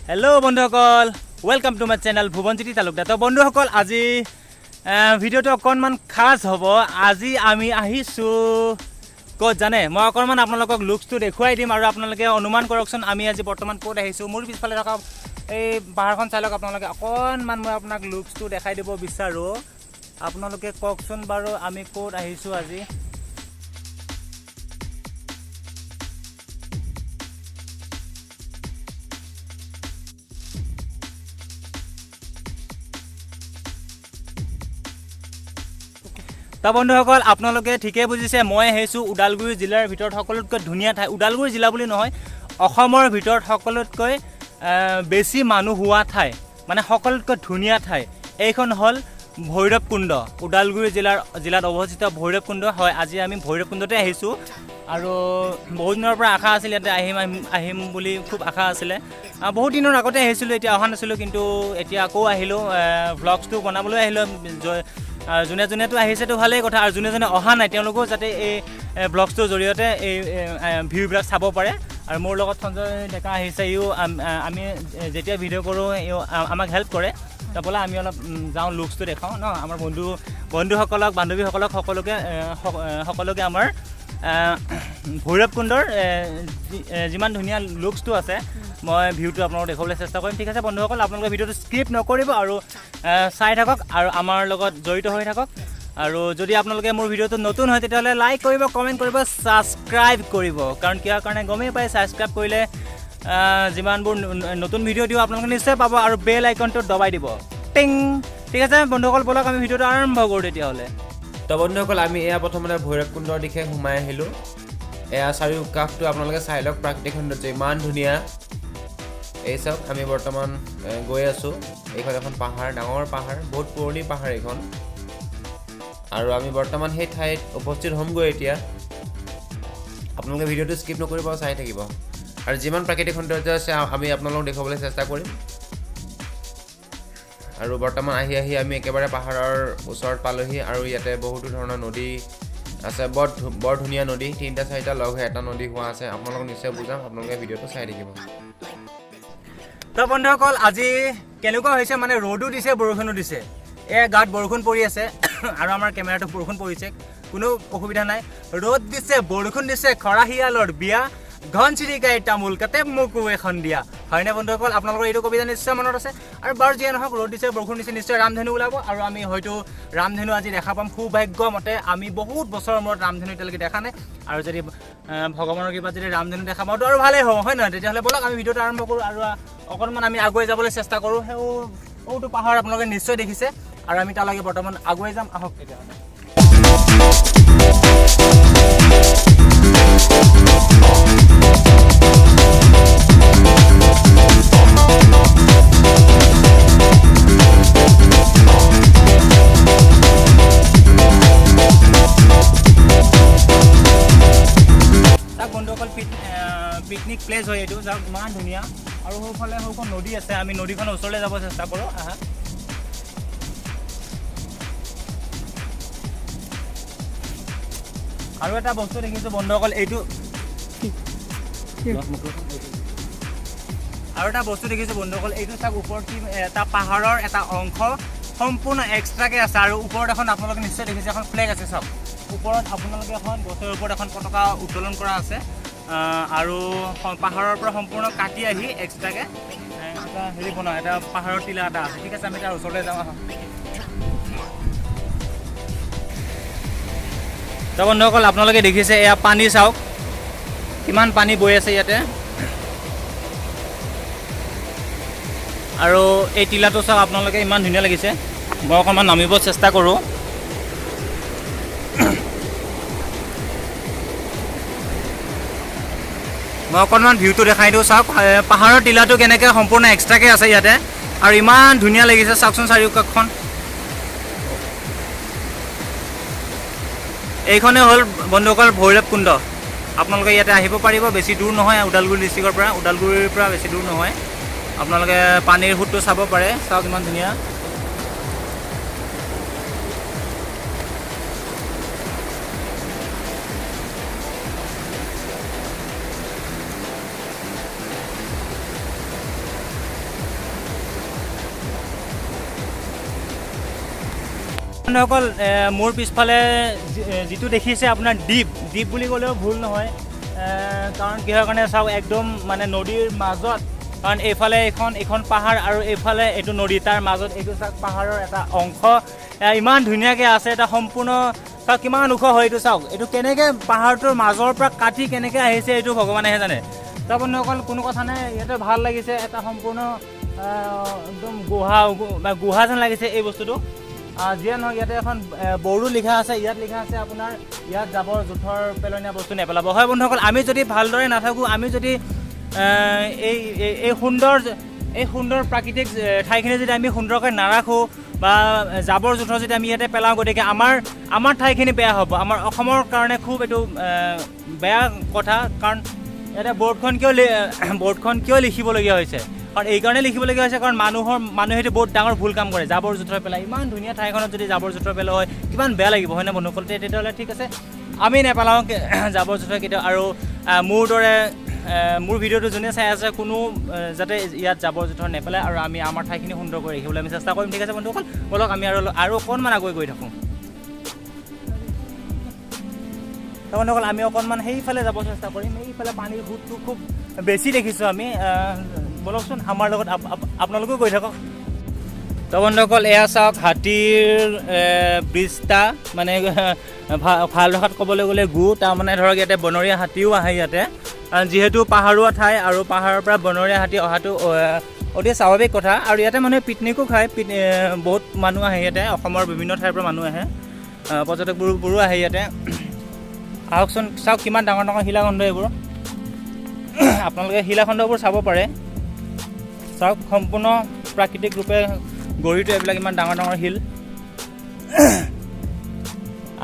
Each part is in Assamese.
হেল্ল' বন্ধুসকল, welcome to my channel Bhubanjyoti Talukdar. তো বন্ধুসকল, আজি ভিডিঅ'টো অকণমান খাচ হ'ব। আজি আমি আহিছোঁ ক'ত জানে? মই অকণমান আপোনালোকক লুকছটো দেখুৱাই দিম আৰু আপোনালোকে অনুমান কৰকচোন আমি আজি বৰ্তমান ক'ত আহিছোঁ। মোৰ পিছফালে থকা এই পাহাৰখন চাই লওক আপোনালোকে। অকণমান মই আপোনাক লুকছটো দেখাই দিব বিচাৰোঁ। আপোনালোকে কওকচোন বাৰু আমি ক'ত আহিছোঁ আজি। তো বন্ধুসকল, আপোনালোকে ঠিকেই বুজিছে, মই আহিছোঁ ওদালগুৰি জিলাৰ ভিতৰত সকলোতকৈ ধুনীয়া ঠাই। ওদালগুৰি জিলা বুলি নহয়, অসমৰ ভিতৰত সকলোতকৈ বেছি মানুহ হোৱা ঠাই, মানে সকলোতকৈ ধুনীয়া ঠাই এইখন হ'ল ভৈৰৱকুণ্ড। ওদালগুৰি জিলাত অৱস্থিত ভৈৰৱকুণ্ড হয়। আজি আমি ভৈৰৱকুণ্ডতে আহিছোঁ আৰু বহুত দিনৰ পৰা আশা আছিল ইয়াতে আহিম আহিম আহিম বুলি, খুব আশা আছিলে। বহুত দিনৰ আগতে আহিছিলোঁ, এতিয়া অহা নাছিলোঁ, কিন্তু এতিয়া আকৌ আহিলোঁ। ভ্লগছটো বনাবলৈ আহিলোঁ। যোনে যোনেতো আহিছেতো ভালেই কথা, আৰু যোনে যোনে অহা নাই তেওঁলোকেও যাতে এই ব্লগছটোৰ জৰিয়তে এই ভিউবিলাক চাব পাৰে। আৰু মোৰ লগত সঞ্জয় ডেকা আহিছে, ইও আমি যেতিয়া ভিডিঅ' কৰোঁ ইও আমাক হেল্প কৰে। তো বোলা আমি অলপ যাওঁ, লুকছটো দেখাওঁ ন আমাৰ বন্ধুসকলক, বান্ধৱীসকলক, সকলোকে আমাৰ ভৈৰৱকুণ্ডৰ যিমান ধুনীয়া লুকছটো আছে মই ভিউটো আপোনালোকক দেখুৱাবলৈ চেষ্টা কৰিম। ঠিক আছে বন্ধুসকল, আপোনালোকে ভিডিঅ'টো স্কিপ নকৰিব আৰু চাই থাকক আৰু আমাৰ লগত জড়িত হৈ থাকক। আৰু যদি আপোনালোকে মোৰ ভিডিঅ'টো নতুন হয় তেতিয়াহ'লে লাইক কৰিব, কমেণ্ট কৰিব, ছাবস্ক্ৰাইব কৰিব। কাৰণ কিহৰ কাৰণে গমেই পায়, ছাবস্ক্ৰাইব কৰিলে যিমানবোৰ নতুন ভিডিঅ' দিওঁ আপোনালোকে নিশ্চয় পাব আৰু বেল আইকনটো দবাই দিব, টিং। ঠিক আছে বন্ধুসকল, ব'লক আমি ভিডিঅ'টো আৰম্ভ কৰোঁ তেতিয়াহ'লে। তো বন্ধুসকল, আমি এয়া প্ৰথমতে ভৈৰৱকুণ্ডৰ দিশে সোমাই আহিলোঁ। এয়া চাৰিওকাষটো আপোনালোকে চাই লওক, প্ৰাকৃতিক সৌন্দৰ্য ইমান ধুনীয়া। এই চাওক, আমি বৰ্তমান গৈ আছোঁ। এইখন এখন পাহাৰ, ডাঙৰ পাহাৰ, বহুত পুৰণি পাহাৰ এইখন। আৰু আমি বৰ্তমান সেই ঠাইত উপস্থিত হ'মগৈ এতিয়া। আপোনালোকে ভিডিঅ'টো স্কিপ নকৰিব, চাই থাকিব। আৰু যিমান প্ৰাকৃতিক সৌন্দৰ্য আছে আমি আপোনালোকক দেখুৱাবলৈ চেষ্টা কৰিম। আৰু বৰ্তমান আহি আহি আমি একেবাৰে পাহাৰৰ ওচৰত পালোহি। আৰু ইয়াতে বহুতো ধৰণৰ নদী আছে, বৰ ধুনীয়া নদী, তিনিটা চাৰিটা লগ হৈ এটা নদী হোৱা আছে। আপোনালোকক নিশ্চয় বুজাম, আপোনালোকে ভিডিঅ'টো চাই থাকিব। তো বন্ধুসকল, আজি কেনেকুৱা হৈছে মানে ৰ'দো দিছে, বৰষুণো দিছে। এই গাত বৰষুণ পৰি আছে আৰু আমাৰ কেমেৰাটো বৰষুণ পৰিছে, কোনো অসুবিধা নাই। ৰ'দ দিছে, বৰষুণ দিছে, খৰাহিয়ালৰ বিয়া, ঘন চিৰিকাই তামোল কাটে, মোকো এখন দিয়া। হয়নে বন্ধুসকল? আপোনালোকৰ এইটো কবিতা নিশ্চয় মনত আছে। আৰু বাৰু যিয়ে নহওক, ৰ'দ দিছে, বৰষুণ দিছে, নিশ্চয় ৰামধেনু ওলাব আৰু আমি হয়তো ৰামধেনু আজি দেখা পাম। সৌভাগ্য মতে আমি বহুত বছৰৰ মূৰত ৰামধেনু এতিয়ালৈকে দেখা নাই। আৰু যদি ভগৱানৰ কৃপাত যদি ৰামধেনু দেখা পাওঁ তো আৰু ভালেই হ'ব, হয় নহয়? তেতিয়াহ'লে ব'লক আমি ভিডিঅ'টো আৰম্ভ কৰোঁ আৰু অকণমান আমি আগুৱাই যাবলৈ চেষ্টা কৰোঁ। সৌটো পাহাৰ আপোনালোকে নিশ্চয় দেখিছে আৰু আমি তালৈকে বৰ্তমান আগুৱাই যাম। আহক তেতিয়াহ'লে। তাক বন্ধুসকল, পিকনিক প্লেচ হয় এইটো, যাওক, ইমান ধুনীয়া। আৰু সোঁফালে সৌখন নদী আছে, আমি নদীখনৰ ওচৰলৈ যাব চেষ্টা কৰোঁ। আহা। আৰু এটা বস্তু দেখিছোঁ বন্ধুসকল, এইটো আৰু এটা বস্তু দেখিছোঁ বন্ধুসকল, এইটো চাওক, ওপৰত কি এটা পাহাৰৰ এটা অংশ সম্পূৰ্ণ এক্সট্ৰাকৈ আছে। আৰু ওপৰত এখন আপোনালোকে নিশ্চয় দেখিছে এখন ফ্লেগ আছে। চাওক, ওপৰত আপোনালোকে এখন গছৰ ওপৰত এখন পতাকা উত্তোলন কৰা আছে। আৰু পাহাৰৰ পৰা সম্পূৰ্ণ কাটি আহি এক্সট্ৰাকৈ এটা হেৰি বনোৱা, এটা পাহাৰৰ টিলা এটা আছে। ঠিক আছে, আমি তাৰ ওচৰলৈ যাওঁ আহক। তো বন্ধুসকল, আপোনালোকে দেখিছে এয়া পানী, চাওক কিমান পানী বৈ আছে ইয়াতে। আৰু এই টিলাটো চাওক আপোনালোকে, ইমান ধুনীয়া লাগিছে। মই অকণমান নামিব চেষ্টা কৰোঁ। মই অকণমান ভিউটো দেখাই দিওঁ। চাওক, পাহাৰৰ টিলাটো কেনেকৈ সম্পূৰ্ণ এক্সট্ৰাকৈ আছে ইয়াতে আৰু ইমান ধুনীয়া লাগিছে। চাওকচোন চাৰিওকাষখন। এইখনে হ'ল বন্ধুসকল ভৈৰৱকুণ্ড। আপোনালোকে ইয়াতে আহিব পাৰিব, বেছি দূৰ নহয় ওদালগুৰি ডিষ্ট্ৰিক্টৰ পৰা, ওদালগুৰিৰ পৰা বেছি দূৰ নহয়। আপোনালোকে পানীৰ সোঁতটো চাব পাৰে, চাওক ইমান ধুনীয়া। বন্ধুসকল, মোৰ পিছফালে যিটো দেখিছে আপোনাৰ দ্বীপ, দ্বীপ বুলি ক'লেও ভুল নহয়, কাৰণ কিহৰ কাৰণে চাওক একদম মানে নদীৰ মাজত, কাৰণ এইফালে এইখন পাহাৰ আৰু এইফালে এইটো নদী, তাৰ মাজত এইটো চাওক পাহাৰৰ এটা অংশ, ইমান ধুনীয়াকৈ আছে এটা সম্পূৰ্ণ। চাওক কিমান ওখ হয় এইটো, চাওক এইটো কেনেকৈ পাহাৰটোৰ মাজৰ পৰা কাটি কেনেকৈ আহিছে এইটো ভগৱানেহে জানে। তো বন্ধুসকল কোনো কথা নাই, ইয়াতে ভাল লাগিছে, এটা সম্পূৰ্ণ একদম গুহা যেন লাগিছে এই বস্তুটো। যিয়ে নহওক ইয়াতে এখন বৰ্ডো লিখা আছে, ইয়াত লিখা আছে আপোনাৰ ইয়াত জাবৰ জোঁথৰ পেলনীয়া বস্তু নেপেলাব। হয় বন্ধুসকল, আমি যদি ভালদৰে নাথাকোঁ, আমি যদি এই সুন্দৰ প্ৰাকৃতিক ঠাইখিনি যদি আমি সুন্দৰকৈ নাৰাখোঁ বা জাবৰ জোঁথৰ যদি আমি ইয়াতে পেলাওঁ, গতিকে আমাৰ ঠাইখিনি বেয়া হ'ব, আমাৰ অসমৰ কাৰণে খুব এইটো বেয়া কথা। কাৰণ ইয়াতে বৰ্ডখন কিয় লিখিবলগীয়া হৈছে, কাৰণ এইকাৰণে লিখিবলগীয়া হৈছে কাৰণ মানুহে এইটো বহুত ডাঙৰ ভুল কাম কৰে, জাবৰ জোঁথৰ পেলাই। ইমান ধুনীয়া ঠাইখনত যদি জাবৰ জোঁথৰ পেলোৱা হয় কিমান বেয়া লাগিব হয়নে বন্ধুসকল? তেতিয়াহ'লে ঠিক আছে, আমি নেপেলাওঁ জাবৰ জোঁথৰ কেতিয়াও। আৰু মোৰ দৰে মোৰ ভিডিঅ'টো যোনে চাই আছে কোনো যাতে ইয়াত জাবৰ জোঁথৰ নেপেলায় আৰু আমি আমাৰ ঠাইখিনি সুন্দৰ কৰি ৰাখিবলৈ আমি চেষ্টা কৰিম। ঠিক আছে বন্ধুসকল, ব'লক আমি আৰু অকণমান আগুৱাই গৈ থাকোঁ। তো বন্ধুসকল আমি অকণমান সেইফালে যাব চেষ্টা কৰিম, এইফালে পানীৰ সোঁতটো খুব বেছি দেখিছোঁ আমি। ব'লকচোন আমাৰ লগত আপোনালোকেও গৈ থাকক। তো বন্ধুসকল এয়া চাওক হাতীৰ ব্ৰিজটা, মানে ভাল ভাষাত ক'বলৈ গ'লে গু, তাৰমানে ধৰক ইয়াতে বনৰীয়া হাতীও আহে ইয়াতে, যিহেতু পাহাৰুৱা ঠাই আৰু পাহাৰৰ পৰা বনৰীয়া হাতী অহাটো অতি স্বাভাৱিক কথা। আৰু ইয়াতে মানুহে পিকনিকো খায়, বহুত মানুহ আহে ইয়াতে, অসমৰ বিভিন্ন ঠাইৰ পৰা মানুহ আহে, পৰ্যটকবোৰো আহে ইয়াতে। আহকচোন চাওক কিমান ডাঙৰ ডাঙৰ শিলাখণ্ড এইবোৰ, আপোনালোকে শিলাখণ্ডবোৰ চাব পাৰে। চাওক সম্পূৰ্ণ প্ৰাকৃতিক ৰূপে গঢ়িত এইবিলাক ইমান ডাঙৰ ডাঙৰ শিল।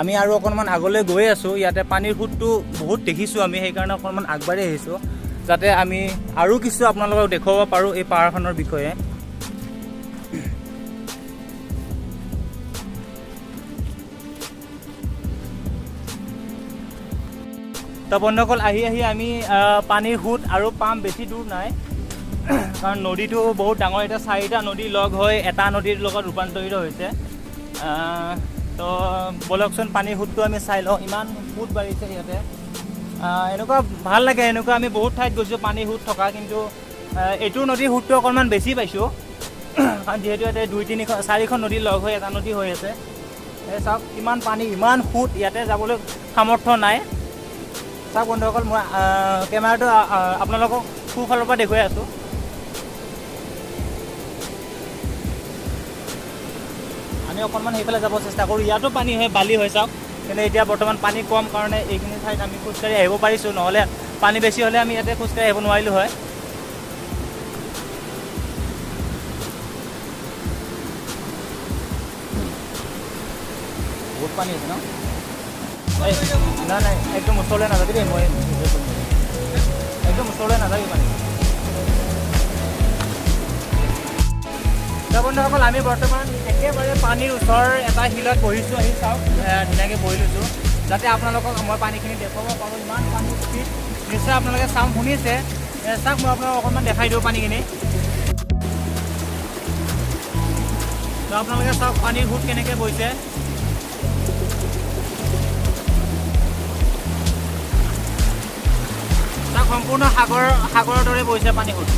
আমি আৰু অকণমান আগলৈ গৈ আছোঁ, ইয়াতে পানীৰ সোঁতটো বহুত দেখিছোঁ আমি, সেইকাৰণে অকণমান আগবাঢ়ি আহিছোঁ যাতে আমি আৰু কিছু আপোনালোকক দেখুৱাব পাৰোঁ এই পাহাৰখনৰ বিষয়ে। তো বন্ধুসকল আহি আহি আমি পানীৰ সোঁত আৰু পাম বেছি দূৰ নাই, কাৰণ নদীটো বহুত ডাঙৰ, এতিয়া চাৰিটা নদী লগ হৈ এটা নদীৰ লগত ৰূপান্তৰিত হৈছে। তো ব'লকচোন পানীৰ সোঁতটো আমি চাই লওঁ, ইমান সোঁত বাঢ়িছে ইয়াতে। এনেকুৱা ভাল লাগে, এনেকুৱা আমি বহুত ঠাইত গৈছোঁ পানীৰ সোঁত থকা, কিন্তু এইটো নদীৰ সোঁতটো অকণমান বেছি পাইছোঁ, কাৰণ যিহেতু ইয়াতে দুই তিনিখন চাৰিখন নদী লগ হৈ এটা নদী হৈ আছে। এই চাওক কিমান পানী, ইমান সোঁত, ইয়াতে যাবলৈ সামৰ্থ্য নাই। চাওক বন্ধুসকল মই কেমেৰাটো আপোনালোকক সোঁফালৰ পৰা দেখুৱাই আছোঁ। আমি অকণমান সেইফালে যাব চেষ্টা কৰোঁ, ইয়াতো পানী হয়, বালি হয় চাওক, কিন্তু এতিয়া বৰ্তমান পানী কম কাৰণে এইখিনি ঠাইত আমি খোজকাঢ়ি আহিব পাৰিছোঁ, নহ'লে পানী বেছি হ'লে আমি ইয়াতে খোজকাঢ়ি আহিব নোৱাৰিলোঁ হয়। বহুত পানী আছে ন? এই, নাই নাই একদম ওচৰলৈ নাযাবি দেই, মই একদম ওচৰলৈ নাযাবি পানী। তো বন্ধুসকল আমি বৰ্তমান একেবাৰে পানীৰ ওচৰৰ এটা শিলত বহিছোঁ, আহি চাওক, ধুনীয়াকৈ বহি লৈছোঁ যাতে আপোনালোকক মই পানীখিনি দেখুৱাব পাৰোঁ। ইমান পানীৰ স্পীড, নিশ্চয় আপোনালোকে চাউণ্ড শুনিছে। চাওক মই আপোনালোকক অকণমান দেখাই দিওঁ পানীখিনি। তো আপোনালোকে চাওক পানীৰ সোঁত কেনেকৈ বৈছে। চাওক সম্পূৰ্ণ সাগৰৰ দৰে বৈছে পানী সোঁত।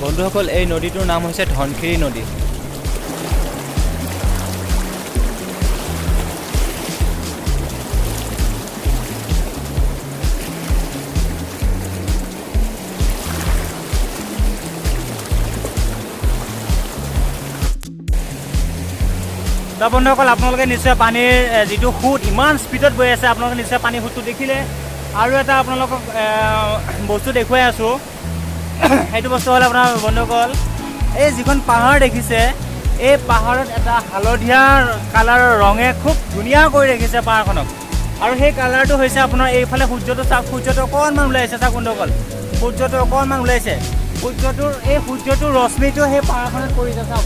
বন্ধুসকল এই নদীটোৰ নাম হৈছে ধনশিৰি নদী। তো বন্ধুসকল আপোনালোকে নিশ্চয় পানীৰ যিটো সোঁত ইমান স্পীডত বৈ আছে, আপোনালোকে নিশ্চয় পানীৰ সোঁতটো দেখিলে। আৰু এটা আপোনালোকক বস্তু দেখুৱাই আছোঁ, সেইটো বস্তু হ'ল আপোনাৰ বন্ধুসকল এই যিখন পাহাৰ দেখিছে, এই পাহাৰত এটা হালধীয়া কালাৰৰ ৰঙে খুব ধুনীয়া কৰি ৰাখিছে পাহাৰখনক। আৰু সেই কালাৰটো হৈছে আপোনাৰ এইফালে সূৰ্যটো চাওক, সূৰ্যটো অকণমান ওলাইছে, চাওক বন্ধুসকল সূৰ্যটো অকণমান ওলাইছে, এই সূৰ্যটোৰ ৰশ্মিটো সেই পাহাৰখনত পৰিছে, চাওক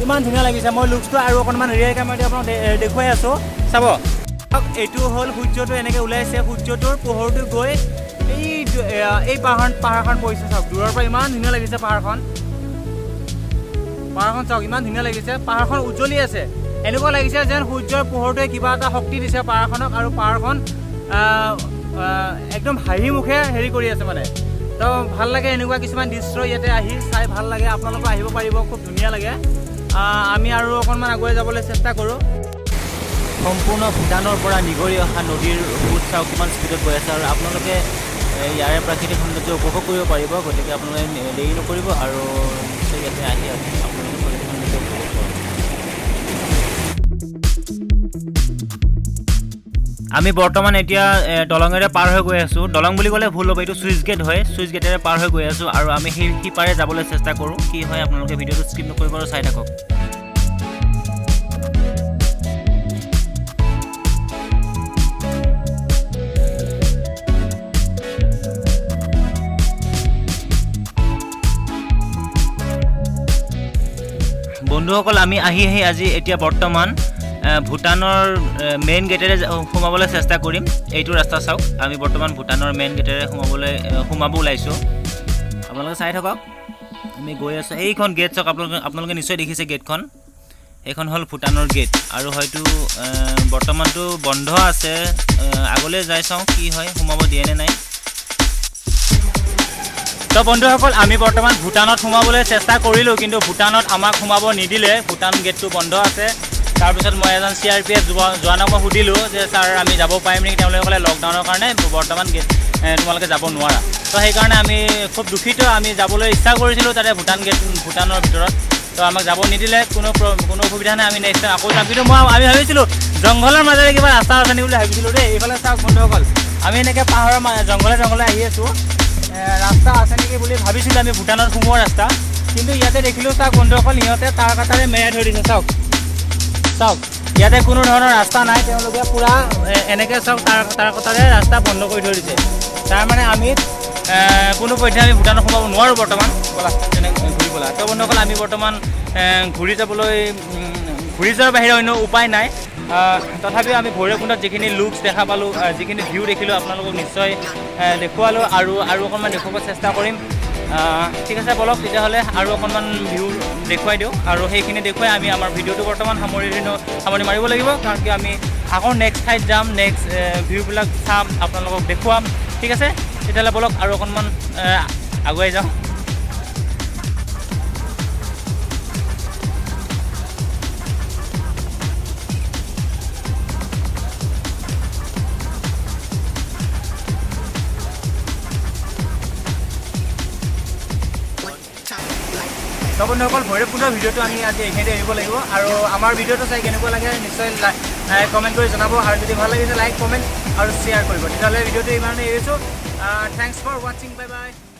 ইমান ধুনীয়া লাগিছে। মই লুকছটো আৰু অকণমান ৰিয়েল কেমেৰা দি আপোনাক দেখুৱাই আছোঁ, চাব। চাওক, এইটো হ'ল সূৰ্যটো এনেকৈ ওলাইছে, সূৰ্যটোৰ পোহৰটো গৈ এই পাহাৰখন পৰিছে, চাওক দূৰৰ পৰা ইমান ধুনীয়া লাগিছে পাহাৰখন। পাহাৰখন চাওক, ইমান ধুনীয়া লাগিছে। পাহাৰখন উজ্জ্বলি আছে, এনেকুৱা লাগিছে যেন সূৰ্যৰ পোহৰটোৱে কিবা এটা শক্তি দিছে পাহাৰখনক, আৰু পাহাৰখন একদম হাঁহি মুখে হেৰি কৰি আছে মানে। তো ভাল লাগে এনেকুৱা কিছুমান দৃশ্য ইয়াতে আহি চাই ভাল লাগে। আপোনালোকো আহিব পাৰিব, খুব ধুনীয়া লাগে। আমি আৰু অকণমান আগুৱাই যাবলৈ চেষ্টা কৰোঁ। সম্পূৰ্ণ ভূটানৰ পৰা নিগৰি অহা নদীৰ সোঁত চাওক কিমান স্পীডত গৈ আছে, আৰু আপোনালোকে ইয়াৰে প্ৰাকৃতিক সৌন্দৰ্য উপভোগ কৰিব পাৰিব। গতিকে আপোনালোকে দেৰি নকৰিব আৰু নিশ্চয় ইয়াতে আহি আপোনালোকে প্ৰাকৃতিক সৌন্দৰ্য উপভোগ কৰক। আমি বৰ্তমান এতিয়া দলঙেৰে পাৰ হৈ গৈ আছোঁ। দলং বুলি ক'লে ভুল হ'ব, এইটো চুইচ গেট হয়। চুইচ গেটেৰে পাৰ হৈ গৈ আছোঁ আৰু আমি সেই সিপাৰে যাবলৈ চেষ্টা কৰোঁ। কি হয় আপোনালোকে ভিডিঅ'টো স্কিপ নকৰিব আৰু চাই থাকক। বন্ধুসকল, আমি আহি আহি আজি এতিয়া বৰ্তমান ভূটানৰ মেইন গেটেৰে সোমাবলৈ চেষ্টা কৰিম। এইটো ৰাস্তা চাওক, আমি বৰ্তমান ভূটানৰ মেইন গেটেৰে সোমাব ওলাইছোঁ। আপোনালোকে চাই থাকক, আমি গৈ আছোঁ। এইখন গেট চাওক, আপোনালোকে নিশ্চয় দেখিছে গেটখন। এইখন হ'ল ভূটানৰ গেট, আৰু হয়তো বৰ্তমানটো বন্ধ আছে। আগলৈ যাই চাওঁ কি হয়, সোমাব দিয়ে নে নাই। তো বন্ধুসকল, আমি বৰ্তমান ভূটানত সোমাবলৈ চেষ্টা কৰিলোঁ, কিন্তু ভূটানত আমাক সোমাব নিদিলে। ভূটান গেটটো বন্ধ আছে। তাৰপিছত মই এজন চিআৰপিএফ জোৱানক মই সুধিলোঁ যে ছাৰ আমি যাব পাৰিম নেকি? তেওঁলোকে ক'লে লকডাউনৰ কাৰণে বৰ্তমান গেট তোমালোকে যাব নোৱাৰা। তো সেইকাৰণে আমি খুব দুখিত। আমি যাবলৈ ইচ্ছা কৰিছিলোঁ তাতে ভূটান গেট, ভূটানৰ ভিতৰত, তো আমাক যাব নিদিলে। কোনো অসুবিধা নাই, আমি নেক্সট টাইম আকৌ যাম। কিন্তু আমি ভাবিছিলোঁ জংঘলৰ মাজেৰে কিবা ৰাস্তা আছে নেকি বুলি ভাবিছিলোঁ দেই। এইফালে চাওক বন্ধুসকল, আমি এনেকৈ পাহাৰৰ জংঘলে জংঘলে আহি আছোঁ। ৰাস্তা আছে নেকি বুলি ভাবিছিলোঁ আমি, ভূটানত সোমোৱা ৰাস্তা। কিন্তু ইয়াতে দেখিলোঁ, চাওক বন্ধুসকল, সিহঁতে তাঁৰ কাটাৰে মেৰাই থৈ দিছে। চাওক চাওক, ইয়াতে কোনো ধৰণৰ ৰাস্তা নাই। তেওঁলোকে পূৰা এনেকৈ চাওক, তাঁৰ কটাৰে ৰাস্তা বন্ধ কৰি থৈ দিছে। তাৰমানে আমি কোনো পধ্যে আমি ভূটানত সোমাব নোৱাৰোঁ বৰ্তমান। ব'লা তেনে ঘূৰি ব'লা। তো বন্ধুসকল, আমি বৰ্তমান ঘূৰি যোৱাৰ বাহিৰে অন্য উপায় নাই। তথাপিও আমি ভৈৰৱকুণ্ডত যিখিনি লুকছ দেখা পালোঁ, যিখিনি ভিউ দেখিলোঁ, আপোনালোকক নিশ্চয় দেখুৱালোঁ, আৰু অকণমান দেখুৱাব চেষ্টা কৰিম। ঠিক আছে, ব'লক তেতিয়াহ'লে আৰু অকণমান ভিউ দেখুৱাই দিওঁ, আৰু সেইখিনি দেখুৱাই আমি আমাৰ ভিডিঅ'টো বৰ্তমান সামৰণি মাৰিব লাগিব, কাৰণ কি আমি আকৌ নেক্সট ঠাইত যাম, নেক্সট ভিউবিলাক চাম, আপোনালোকক দেখুৱাম। ঠিক আছে, তেতিয়াহ'লে ব'লক আৰু অকণমান আগুৱাই যাওঁ। তো বন্ধুসকল, ভৈৰৱকুণ্ডৰ ভিডিঅ'টো আমি আজি এইখিনিতে এৰিব লাগিব, আৰু আমাৰ ভিডিঅ'টো চাই কেনেকুৱা লাগে নিশ্চয় কমেণ্ট কৰি জনাব, আৰু যদি ভাল লাগিছে লাইক, কমেণ্ট আৰু শ্বেয়াৰ কৰিব। তেতিয়াহ'লে ভিডিঅ'টো ইমানতে এৰিছোঁ। Thanks for watching, bye bye.